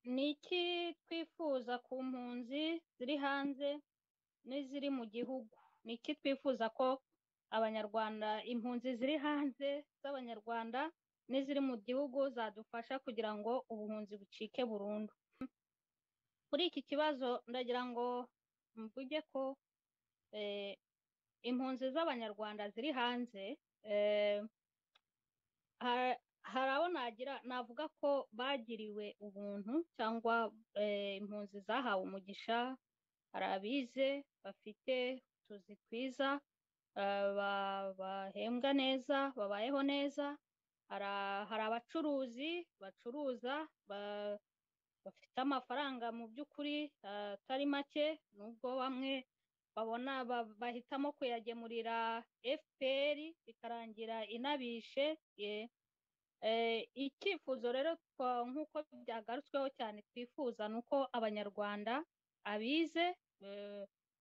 Ni iki twifuza ku mpunzi ziri hanze n'iziri mu gihugu? Ni iki twifuza ko Abanyarwanda, impunzi ziri hanze z'Abanyarwanda n'iziri mu gihugu zadufasha kugira ngo ubuhunzi bucike burundu? Kuri iki kibazo ndagira ngo mvuge ko impunzi z'Abanyarwanda ziri hanze, hari abo nagira navuga ko bagiriwe ubuntu cyangwa impunzi zahawe umugisha. Hari abize, bafite utuzi twiza, bahembwa neza, babayeho neza. Hari abacuruzi bacuruza, bafite amafaranga mu by'ukuri atari make, nubwo bamwe babona bahitamo kuyagemurira FPR bikarangira inabishe. Icyifuzo rero, nk'uko byagarutsweho cyane, twifuza ni uko Abanyarwanda abize,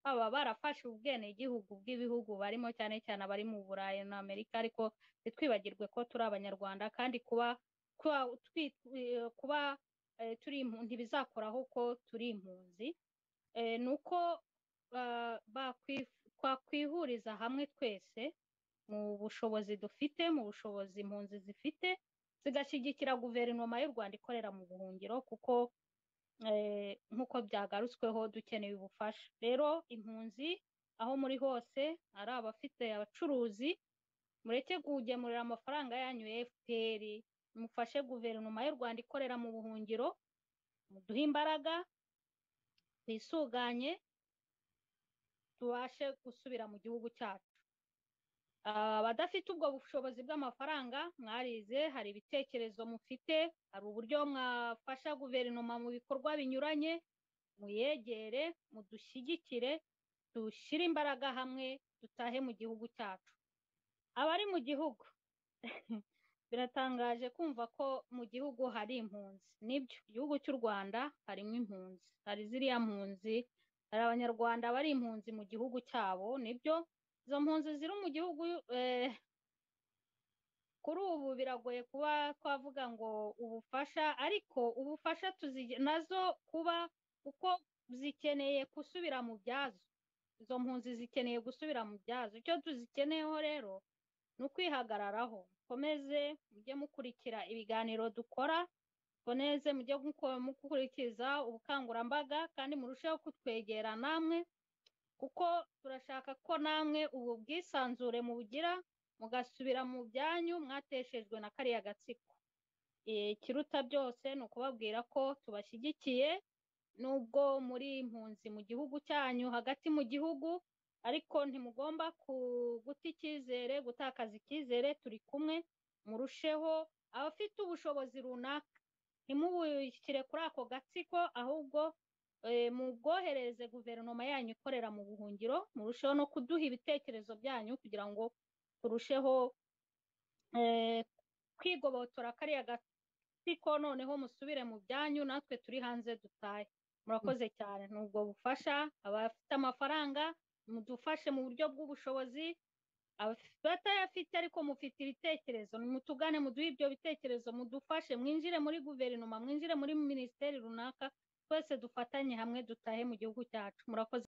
baba barafashe ubwenegihugu bw'ibihugu barimo, cyane cyane abari mu Burayi na Amerika, ariko ntitwibagirwe ko turi Abanyarwanda, kandi kuba turi impunzi ntibizakuraho ko turi impunzi. Ni uko twakwihuriza hamwe twese mu bushobozi dufite, mu bushobozi impunzi zifite, zigashyigikira Guverinoma y'u Rwanda ikorera mu buhungiro, kuko nk'uko byagarutsweho dukeneye ubufasha. Rero impunzi aho muri hose, ari abafite abacuruzi, mureke kugemurira amafaranga yanyu ya FPR, mufashe Guverinoma y'u Rwanda ikorera mu buhungiro, muduhe imbaraga twisuganye, tubashe gusubira mu gihugu cyacu. Abadafite ubwo bushobozi bw'amafaranga, mwarize, hari ibitekerezo mufite, hari uburyo mwafasha guverinoma mu bikorwa binyuranye, muyegere, mudushyigikire, dushyire imbaraga hamwe, dutahe mu gihugu cyacu. Abari mu gihugu, biratangaje kumva ko mu gihugu hari impunzi. Nibyo, igihugu cy'u Rwanda harimo impunzi, hari ziriya mpunzi, hari Abanyarwanda bari impunzi mu gihugu cyabo. Nibyo, izo mpunzi ziri mu gihugu, kuri ubu biragoye kuba twavuga ngo ubufasha, ariko ubufasha nazo kuba kuko zikeneye gusubira mu byazo. Izo mpunzi zikeneye gusubira mu byazo. Icyo tuzikeneyeho rero ni ukwihagararaho. Mukomeze mujye mukurikira ibiganiro dukora, mukomeze mujye mukurikiza ubukangurambaga, kandi murusheho kutwegera namwe, kuko turashaka ko namwe ubu bwisanzure mubugira, mugasubira mu byanyu mwateshejwe na kariya gatsiko. Ikiruta byose ni ukubabwira ko tubashyigikiye, nubwo muri impunzi mu gihugu cyanyu hagati mu gihugu, ariko ntimugomba guta icyizere, gutakaza icyizere. Turi kumwe. Murusheho, abafite ubushobozi runaka, ntimubushyire kuri ako gatsiko, ahubwo mubwoherereze guverinoma yanyu ikorera mu buhungiro. Murusheho no kuduha ibitekerezo byanyu kugira ngo turusheho kwigobotora kariya gatsiko, noneho musubire mu byanyu, natwe turi hanze dutahe. Murakoze cyane. Ni ubwo bufasha. Abafite amafaranga mudufashe mu buryo bw'ubushobozi, abatayafite ariko mufite ibitekerezo, mutugane, muduhe ibyo bitekerezo, mudufashe, mwinjire muri guverinoma, mwinjire muri minisiteri runaka, twese dufatanye hamwe dutahe mu gihugu cyacu. Murakoze.